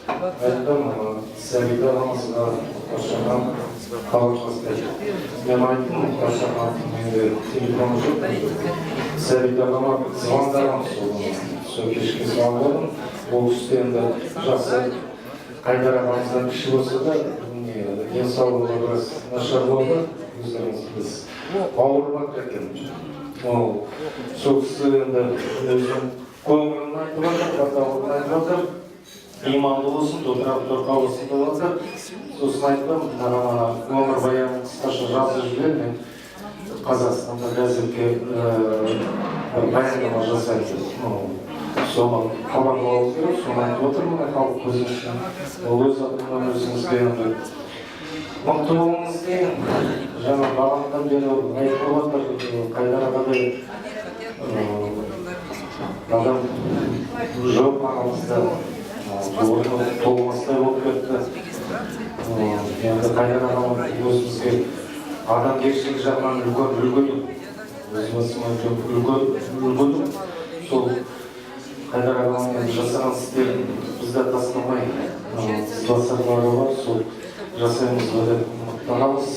Айттым Сәбит ағамызға, Мұхтар Шахановқа хабарласпай. Мен айттым, Мұхтар Шаханов, менде телефон жоқ. Сәбит ағама звондағанмын сол күні. Сол кешке звондадым. Ол кісі енді жасы Қайдар ағамыздан кіші болса да, не, денсаулығы біраз нашар болды, өздеріңіз білесіз. Ауырып жатыр екен. Ол сол кісі енді өзінің көңілін айтып жатыр, баталығын айтып жатыр. Иманды болсын, топырақ торқа болсын деп жатыр. Сосын айттым, маған ана өмірбаянын қысқаша жазып жібер, мен Қазақстанда газетке бір баяндама жасаймын деп. Ну, соны хабарлауымыз керек, соны айтып отырмын мына халық көзінше. Ол өз атымнан өзіңізге енді мықты болыңыз деймін. Жаңа бағанадан бері айтып жатыр, Қайдар ағадай адам жоқ арамызда, орны толмастай болып кетті. Енді Қайдар ағам өзімізге адамгершілік жағынан үлкен үлгі, өз басыма үлкен үлгі. Сол Қайдар ағамның енді жасаған істерін біз де тастамай, ізбасарлары бар, сол жасаймыз ба деп үміттанамыз.